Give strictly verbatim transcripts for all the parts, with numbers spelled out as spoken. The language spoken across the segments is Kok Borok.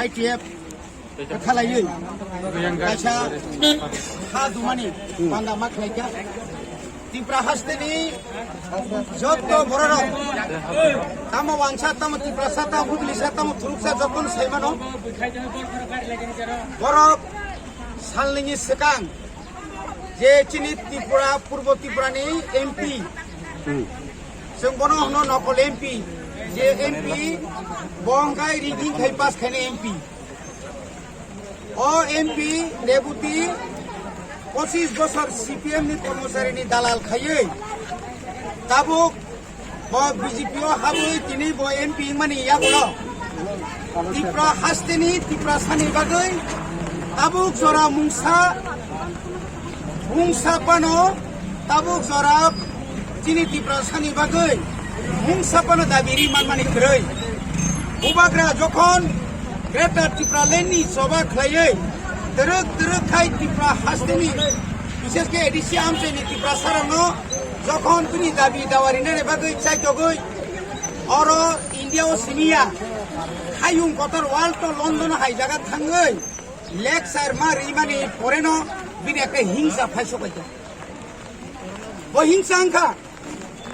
I T F khalaiwi kaisa ha dumani panda ma khlaikha. Tipra hasteni jotto bororok tamo wansa, tamo Tiprasa, tamo Huglisa, tamo Thuruksa, jottono saimano. Borok salnini swkang je chini Tripura, Purbo Tripurani M P, chwng bono hwno nokol M P, je M P bo hwnkhe rigging khai pass khainai M P. O M P Reboti pochis bosor C P M ni kormocharini dalal khaiwi tabuk bo B J P o habwi tini bo M P wngmani yagulo Tipra hasteni Tiprasani bagwi tabuk jora mungsa mungsa pano tabuk jora chini Tiprasani bagwi mungsa pano dabi ri manmani kwrwi. Bubagra jokhon Greater Tipraland ni choba khlaiwi twrwk twrwk khai Tipra hasteni, bishesh khe A D C amchaini Tiprasarokno jokhon bini dabi dawa rinani bagwi chaitogwi oro India o simiya hayung kotor world to London hai jaga thangwi lecture ma rimani poreno bini ekta hingsa phaisokaikha. Bo hingsa wngkha,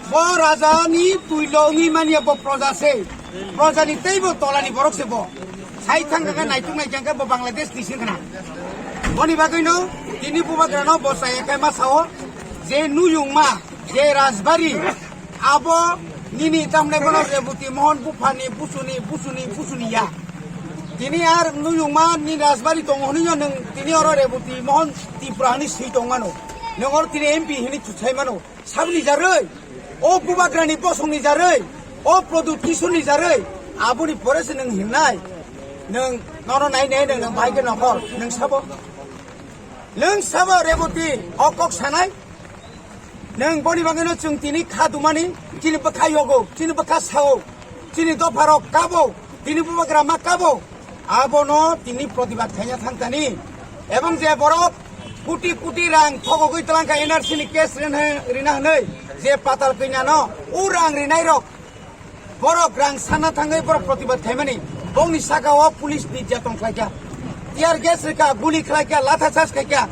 bo rajani twilo wngwi manya bo proja se, projani teibo tolani borok se bo. Sai thangkha khe naituk naijak khe bo Bangladesh ni singkhna. Boni bagwino tini bubagrano bo chaya khe ma sao je nuyungma je rajbari abo nini tamne bono Reboti Mohon buphani busuni busuni busuni ya. Tini ar nuyungma ni rajbari tongo hwnwi nwng tini oro Reboti Mohon Tripura hwnwi swi tongmano. Nwng oro tini M P hwnwi thusai mano. Saboni jarwi, o Bubagrani bosongni jarwi, o Pradyut Kishorni jarwi, aboni pore se nwng himnai. Nwng nono nai nai nwng nwng bahai khe nokhor, nwng sabo. Nwng sabo Reboti o kok sanai. Nwng boni bagwino chwng tini kha dumani, chini bwkha yogo, chini bwkha sao, chini dopharok kabo, tini bubagra ma kabo. Abono tini protibad khaina thangtani. Ebong je borok kuti kuti rang thogogwi twlangkha N R C ni case rina, rina hwnwi je patal kwinyano, o rang rinairok borok rang sanna thangwi borok protibad khaimani. Bongni sakao police ni je tong khlaikha. Tear gas rikha, guli khlaikha, latha charge khaikha.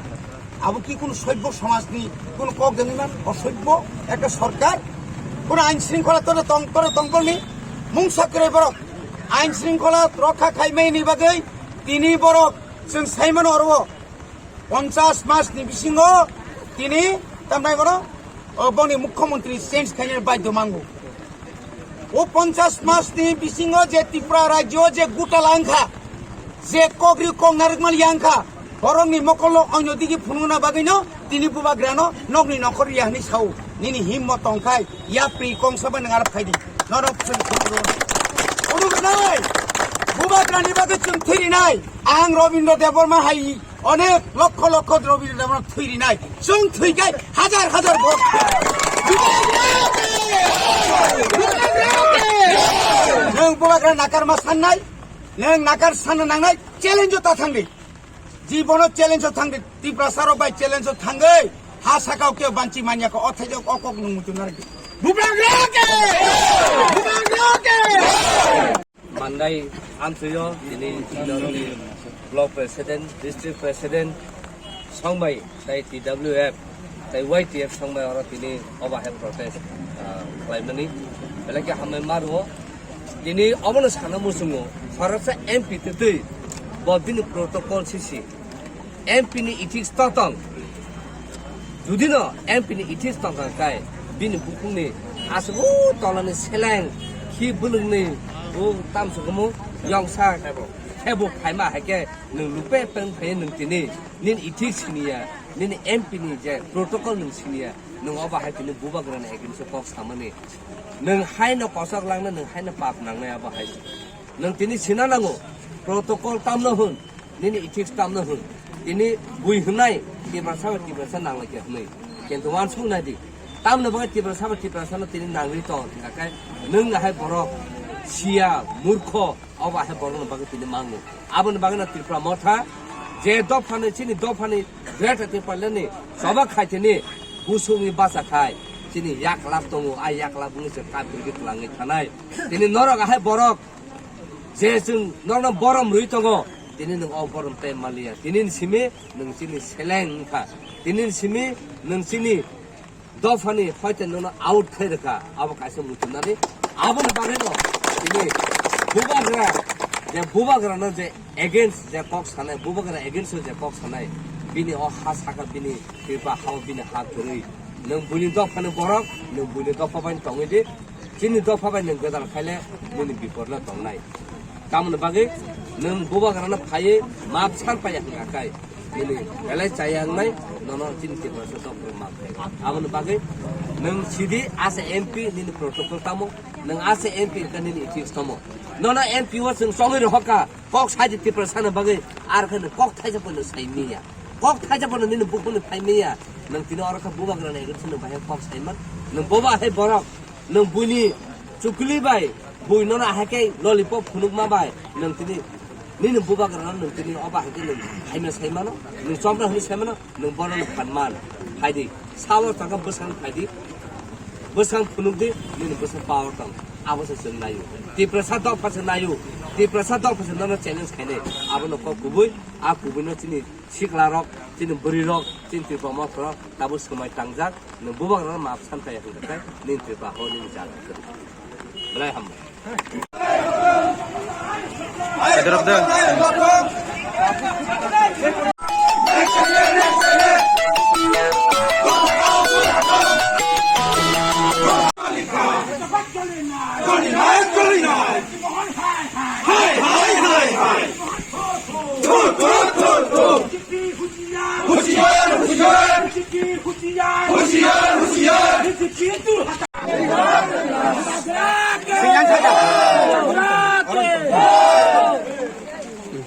Abo ki kunu soibbo somajni kunu kok dengwi man? Osoibbo ekta sorkar. Kunu ain shringkhola tore tong, tore tongbolni mungsa kwrwi borok. Ain shringkhola rokha khaimani bagwi tini borok chwng saimano oro ponchas mas ni bisingo tini tamnai bono, o, bongni mukhyamantri change khaina baidhyo mango. O ponchas mas ni bisingo je Tripura rajyo je gutala wngkha, je kokri kok narwkmani ya wngkha, borokni mokolno onyo digi phunukna bagwino tini bubagrano nokni nokhor ya hwnwi sao. Nini himmo tongkhai yapri kongsaba nwng arap khaidi. Norok chwng khulumrw. Khulumrwnai. Bubagrani bagwi chwng thirinai. Ang Robindra Debbarma hai onek lokho lokho Robindra Debbarma thwirinai. Chwng thwikhai hajar hajar borok. Nwng bubagra nakarma sannai. Nwng nakar sanna nangnai. Challenge o ta thangdi. Jibono challenge o thangdi, Tiprasa rok bai challenge o thangwi ha sakao khe banchi manya kho, o thaijak o kok nung muchung narwkdi. Bubagra ke! Bubagra ke! Mandai amchuyo tini block president, district president, songbai tai T W F, tai Y T F songbai oro tini obo hai protest, ah, khlaimani. Belai khe hambai ma rwo. Tini obono sana muchungo, khoroksa M P twtwi bo bini protocol sisi, M P ni ethics totong. Judino M P ni ethics tongkha kai, bini bukhukni aswk o tolani seleng, khi bwlwngni o tamsukhumu yongsa thebo phaima hai khe nwng lupe peng phai nwng tini nini ethics siniya, nini M P ni je protocol nwng siniya, nwng obo hai tini bubagrani against o kok samani. Nwng haino kosok langna, nwng haino pap nangnai abo hai. Nwng tini sina nango, protocol tamno hwn, nini ethics tamno hwn. Tini bui hwnai, Tiprasa bai Tiprasa nanglai khe hwnwi. Kintu uansuk nai di. Tamno bagwi Tiprasa bai Tiprasano tini nangri tong, hingkha khe nwng hai borok siya, murkho, obo hai borokno bagwi tini mango. Aboni bagwino Tripura Motha, je dophani, chini dophani, Greater Tipraland ni choba khaitini, busungni bacha khai, chini yak lab tongo, a yak lab wngwi se kam kwrwikhe twlangwi thanai. Tini norok ahai borok, Je chwng nono borom rwi tongo, tini nwng o borom tei manliya. Tini ni simi nwng chini seleng wngkha. Tini ni simi nwng chini dophani hoite nono out khai rwkha. Abo kaisa muchunani. Aboni bagwino tini bubagra, je bubagrano je against je kok sanai, bubagra against je kok sanai, bini o ha saka bini Tripura hao bini ha kwrwi. Nwng buini dophani borok, nwng buini dopha bai tongwi di. Chini dopha bai nwng gwdal khaile nini bipor no tongnai. Tamoni bagwi nwng bubagrano phaiwi map san paiya hwnka kai. Nini belai chaya wngnai, nono chini Tiprasa dopha bai map khai. Aboni bagwi nwng sidi asa M P nini protocol tamo, nwng asa M P wngkha nini ethics tamo. Nono M P o chwng chongwi rohorkha, kok saidi Tiprasa ni bagwi, ar khe nwng kok thaisa pono sai miya. Kok thaisa pono nini bukhukni phai miya. Nwng tini oro khe bubagrano against no bahai kok saiman. Nwng boba hai borok. Nwng buini chukli bai bui nono ahai khe lollipop phunukma bai nwng tini nini bubagrano nwng tini obo hai khe nwng haino sai mano, nwng chomra hwnwi sai mano, nwng bono nwng phan man. Phaidi, sao chaka bwsang phaidi, bwsang phunukdi, nini bwsang power tong, abo se chwng naio. Tiprasa dopha se naio, Tiprasa dopha se nono challenge khainai, abono kok kubui, a kubuino chini siklarok, chini bwrwirok, chini Tripura mothorok tabuk swmai tangjak, nwng bubagrano map san paiya hwnkhe nini Tripura hao nini jaga kwrwi. Belai hambai.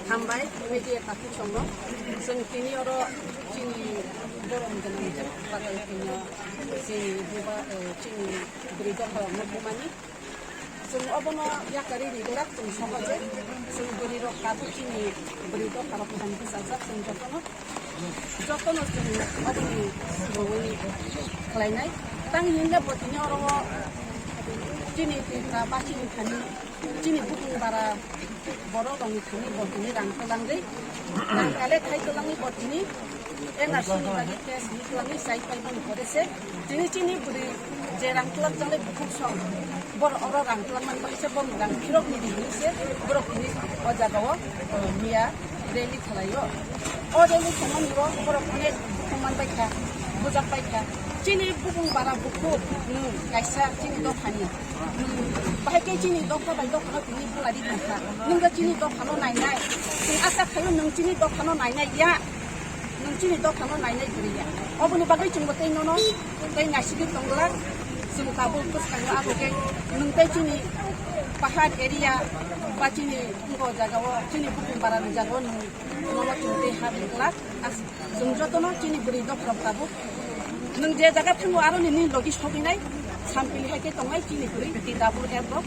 Hambai, media takhuk songno. Chwng tini oro chini borom gwnang je patal phino chini buba, eh, chini bwrwi dopha rokno bumani. Chwng obono yakarwi rijak chwng sohoje. Chwng bwrwi rok tabuk chini bwrwi dopha rok thani bwsajak chwng jotono. Jotono chwng oboni sroi khlainai. Tang hinle bo tini oro o chini Tripura bachini thani chini bukung bara borok rokni thani bo tini rang twlangwi, rang kale thai twlangwi bo tini N R C ni bagwi case ni twlangwi chai paimani pore se tini chini bwrwi je rang twlak jangle bukhuk song borok oro rang twlangmani bagwi se borok rang phirok ni di hinwi se borok tini o jaga o, o, miya rally khlaio. O rally khlaimani o borok onek bukhuk man bai kha, bujak bai kha. Chini bukung bara bukhuk nwng kaisa chini dophani. Nwng bahai khe chini dopha bai dophano tini bwladi tongkha. Nwng bo chini dophano nainai. Chwng asa khaio nwng chini dophano nainai ya. Nwng chini dophano nainai kwrwi ya. Oboni bagwi chwngbo tei nono tei naisigwi tongglak. Chwng tabuk bwskango abo khe nwng tei chini pahar area ba chini wngkha o jagao, chini bukung barani jagao nwng nono chwng tei ha ringglak. As-, chwng jotono chini bwrwi dopha rok tabuk. Nwng je jaga thango aroni nini logi sogwinai sampili hai khe tongnai chini bwrwi T W F rok.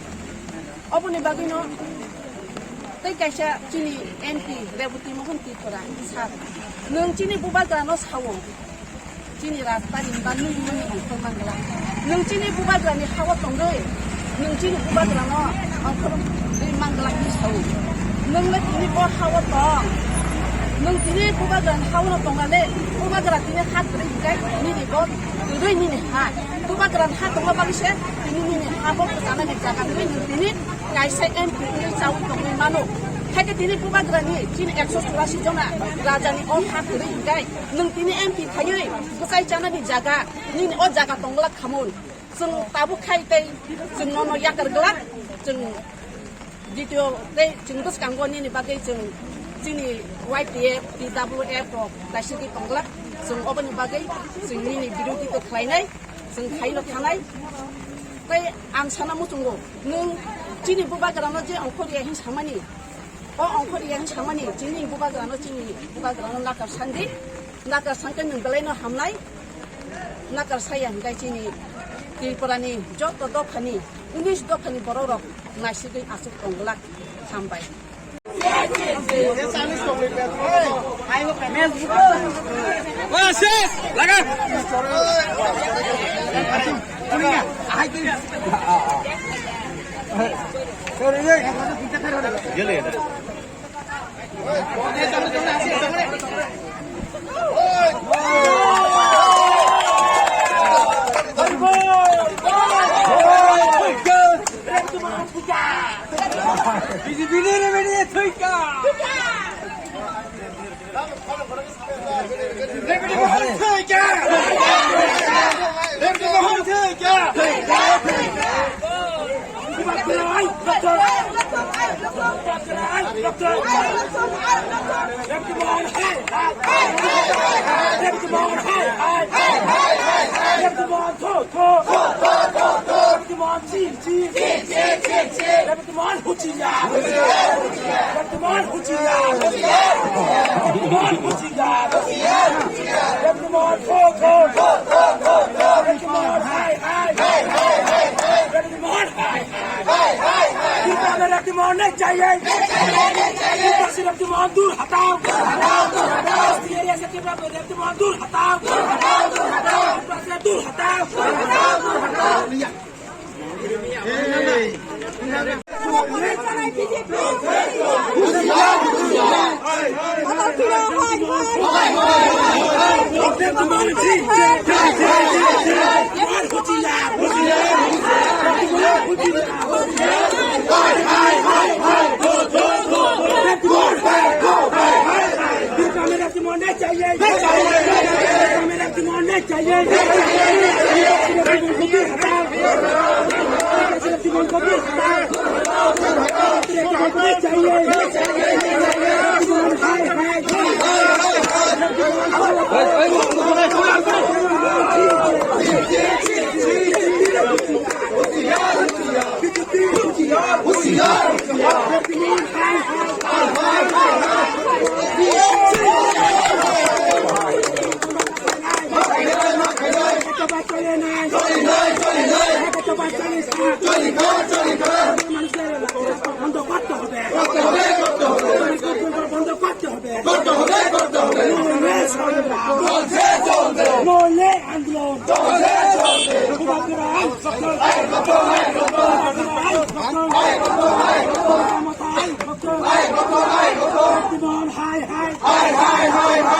Oboni bagwino tei kaisa chini M P Reboti Mohan Tripura sir, nwng chini bubagrano sao, chini rajbari ba nwi nwi ongkhor mangla. Nwng chini bubagrani hao tongwi, nwng chini bubagrano ongkhor rwi mangla hwnwi sao. Nwng le tini bo hao tong, nwng tini bubagrani hao tongale, bubagra tini ha kwrwi hwnkhe nini bo kwrwi nini ha. Bubagrani ha tongma bagwi se tini nini ha bo kwchanani jaga kwrwi nwng tini kaisa M P wngwi chaui tongwi mano. Haikhe tini bubagrani chini ekso churasi jona rajani o ha kwrwi hwnkhe nwng tini M P phaiwi bwchai chanani jaga, nini o jaga tongla khamung. Chwng tabuk khai tei chwng nono yakar glak, chwng D T O tei chwng bwskango nini bagwi chwng chini Y T F, T W F rok naisigwi tongglak, chwng oboni bagwi chwng nini birodita khlainai, chwng khaino thanai. Tei ang sana muchungo, nwng chini bubagrano je ongkhorya hin samani, o ongkhorya hin samani, chini bubagrano, chini bubagrano nakar sandi, nakar sangkhe nwng belaino hamnai, nakar saya hwnkhe chini Tripurani joto dophani, unis dophani borok rok naisigwi aswk tongglak. Hambai. Demand huchiya. Demand huchiya. Demand huchiya. Demand kho kho. Demand hai hai. Demand hai hai. Demand nahi chahiye. Demand dur hatao. Demand dur hatao. Demand dur hatao. Demand dur hatao. বন্ধ করতে হবে। বন্ধ করতে হবে। করতে হবে, করতে হবে। নইলে সংগ্রাম। চলছে, চলবে। নইলে আন্দোলন। চলছে, চলবে। হাই, হাই, হাই, হাই।